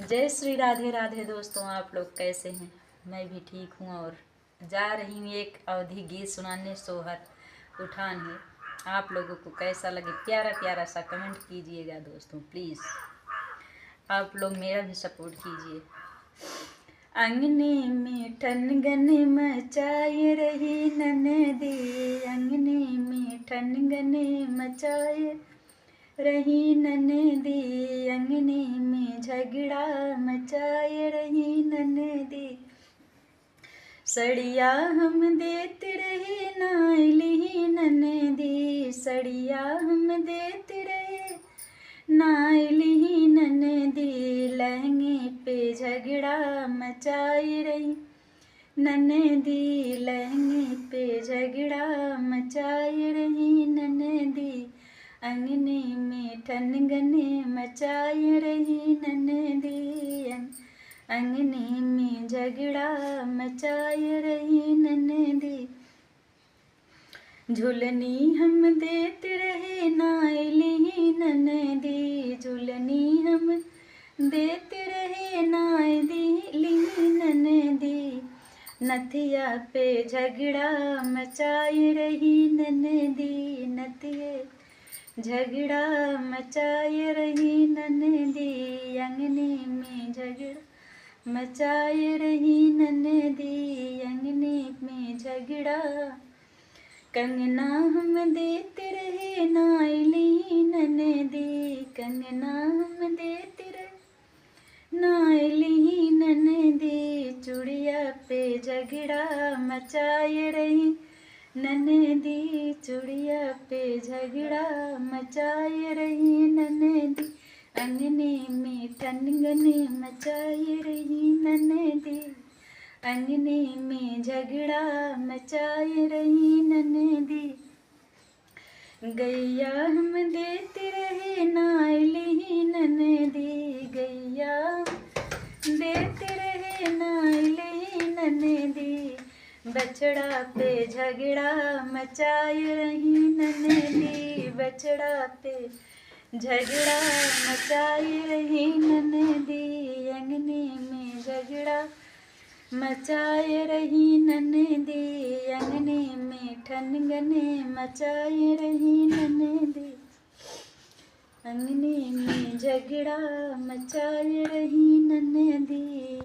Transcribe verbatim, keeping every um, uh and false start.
जय श्री राधे राधे दोस्तों, आप लोग कैसे हैं? मैं भी ठीक हूँ और जा रही हूँ एक अवधी गीत सुनाने, सोहर उठान है। आप लोगों को कैसा लगे, प्यारा प्यारा सा कमेंट कीजिएगा दोस्तों, प्लीज। आप लोग मेरा भी सपोर्ट कीजिए। अंगने में ठनगन मचाए रही ननदी, अंगने में ठनगन मचाए रही ननदी, अंगने में झगड़ा मचाए रही ननदी। सड़िया हम देत रहे नाइ लिही ननदी, सड़िया हम देत रहे नाइ लिही ननदी, लहंगे पे झगड़ा मचाए रही ननदी, लहंगे पे झगड़ा मचाए रही ननदी, अंगने में ठनगन मचाए रही ननदी, अंग-, अंगने में झगड़ा मचाए रही ननदी। झुलनी हम देत रहे नाइ लिही ननदी, झुलनी हम देत रहे नाइ दी लिही ननदी, नथिया पे झगड़ा मचाए रही ननदी, नथिया झगड़ा मचाए रही ननदी, अंगने में झगड़ा मचाए रही ननदी, अंगने में झगड़ा। कंगना हम देत रहे नाइ लिही ननदी, कंगना हम देत रहे नाइ लिही ननदी, चुड़िया पे झगड़ा मचाए रही ननदी, चुड़िया पे झगड़ा मचाए रही ननदी, अंगने में ठनगन मचाए रही ननदी, अंगने में झगड़ा मचाए रही ननदी। गइया हम देत रहे नाइ लिही ननदी, गइया देत रहे नाइ लिही ननदी, बछड़ा पे झगड़ा मचाए रही ननदी, बछड़ा पे झगड़ा मचाए रही ननदी, अंगने में झगड़ा मचाए रही ननदी, अंगने में ठनगन मचाए रही ननदी, अंगने में झगड़ा मचाए रही ननदी।